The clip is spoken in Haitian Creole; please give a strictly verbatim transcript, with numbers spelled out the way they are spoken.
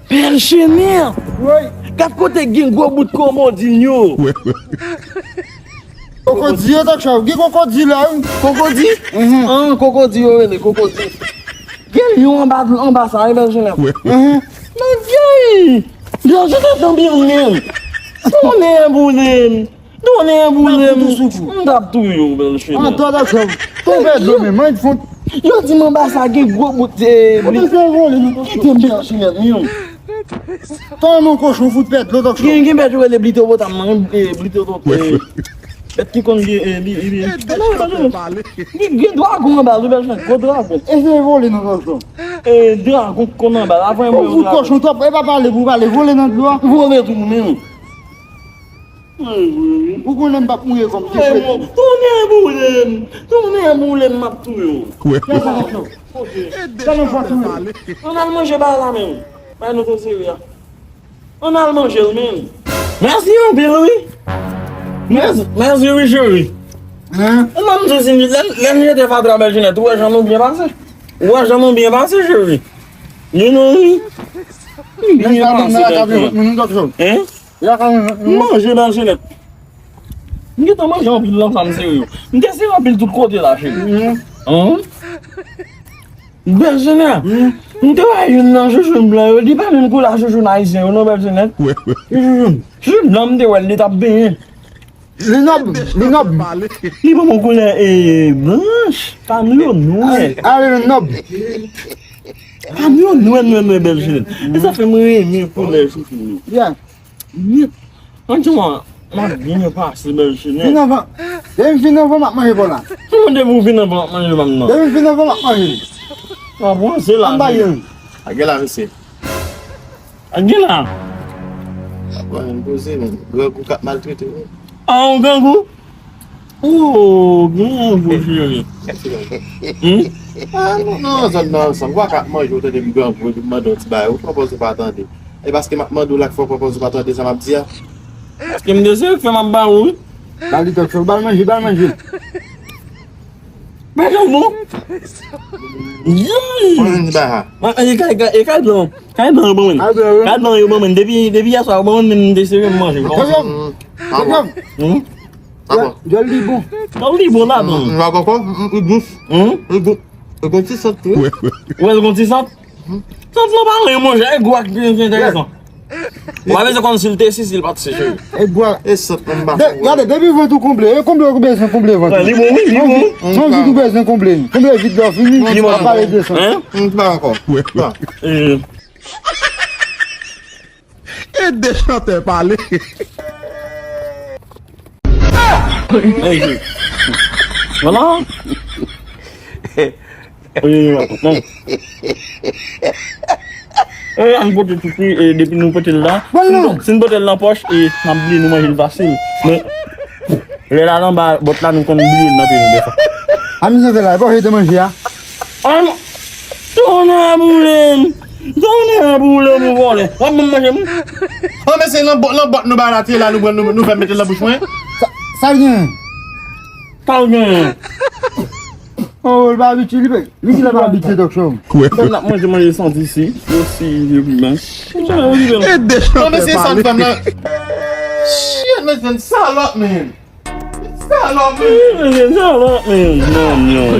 Bèl Jenèf! Woy! Gad kote k gen gwo bout kwokodil yo! Kwokodil yo, Tòk Chòv. Gen kwokodil la, wi. Kwokodil? Mhm. An, kwokodil yo rele, kwokodil. Gen lyon anba, anba sa, wi, Bèl Jenèf. Mhm. Nan vye! Bèl Jenèf nan byen, men. Tonnè boule m. Tonnè boule m. M t ap touye w, Bèl Jenèf. An, Tòk Chòv. Tou pèdi dlo, men, mwen fon. Yo di m anba sa gen gwo bout, eh, bli. Kite m, Bèl Jenèf, men. Tonnè kochon fout pèdi dlo, Tòk Chòv. Gen, gen bèt yo rele blitopotam nan, eh, blitopotam, eh, bèt ki konn gen, eh, li, li, li. Gen, gen dragon anba l, wi, Bèl Jenèf, gwo dragon. E se vole nan Tòk Chòv. Eh, dragon k konn anba l, avan mwen. Ou fout kochon twòp, e pa pale pou pale, vole nan dlo a. Vole tou, men. Ou konnen m p ap mouye kòm ti frè. Tonnè boule m! Tonnè boule m, m ap touye w. Kè sa, Tòk Chòv. Tèlman fò touye. Ann al manje ba la menm. Bay nou to seri a. Ann al manje l menm. Mèsi anpil, wi. Mèsi, mèsi, wi, cheri. Hein? Ou menm tou, si lè, lè m jete fatra Bèl Jenèf, ou wè jan nou byen pase? Ou wè jan nou byen pase, cheri? Gen nou, wi. Byen pase, Bèl Jenèf. Hein? Manje Bèl Jenèf. M gentan manje anpil nan sa m sere yo. M te sere anpil tout kote la, cheri. An? Bèl Jenèf. M te wè youn nan chouchoun blan yo, li pa menm koulè chouchoun ayisyen yo non, Bèl Jenèf. Chouchoun. Chouchoun blan m te wè l, li t ap benyen. Li nòb, li nòb. Li ban mwen koulè, eh, blanch, pa m yo nwè. Ale, li nòb. Pa m yo nwè, nwè, nwè, Bèl Jenèf. E sa fè m renmen koulè chouchoun yo. Yeah. Nèt. Ann di mwen, m ap byen pase, Bèl Jenèf. Vin anvan. Depi m fin anvan, m ap manje pa w la. Kòman depi w vin anvan, m ap manje pa m nan? Depi m fin anvan, m ap manje. W ap ranse la. Ann ba yo. A gen la, mesye. A gen la. Bon, m poze, men. Grangou k ap maltrete w. A, yon grangou? Oh, gen yon gwo cheri. Hmm? Ah, non, non, zòn nan ansanm. Ou pa ka ap manje, ou tande m grangou, epi m mande yon ti bagay. Ou pran pòz ou pa tande. E paske m ap mande w la k fè w pran pòz ou pa tande sa m ap di a? Paske m dezire k fè m ap ba ou, wi. Ba li Tòk Chòv, ba l manje, ba l manje. Manje w bon? Yay! Mwen di ba ha. E kay, kay, e kay blan. Kay blan yo ban mwen. Kay blan yo ban mwen. Depi, depi yè swa yo ban mwen, men m dezire m manje. Tòk Chòv. Hmm? Tòk Chòv. Hmm? Sa bon. Dyòl li bon. Dyòl li bon ladan. M pa ankò, m, m, li dous. Hmm? Li gon, li gon ti sant tou. Ou wè l gon ti sant? Sant lan pa anyen, monchè, e gou ak byen enteresan. Ou pa bezwen konn si l te si, si l pa t si, cheri. E gou ak... E sant lan m pa fè. Gade, depi vant ou konble, e konble ou bezwen konble vant ou. Li bon, wi, li bon. Son vant ou bezwen konble. Konble vant la fini, ou pa pale de sant. Hein? M pa ankò. Eh. E de chantè pale. Hey, voilà. Eh, bon. Eh, ann pote tout wi, eh, depi nou pote l la. Si n pote l nan pòch, eh, n ap bliye nou manje l fasil. Men, lè l al anba bòt la, nou konn bliye l nan pye nou defwa. A mizè fè la, e pa ou te manje a? An, tonnè boule m! Tonnè boule m, ou vòlè! W ap ban m manje m? An, men se nan bò-, nan bòt nou ba la te la, nou pran, nou, nou fè mete l nan bouch mwen. Sa, sa l gen? Sa l gen? Oh, l pa abitye, li pe, li di l pa abitye Tòk Chòv. Fè n ap manje, manje santi si, yo si, yo pi blanch. E de chantè pale. Shit, men se yon salòp, men. Salòp, men. Salòp, men. Non, non.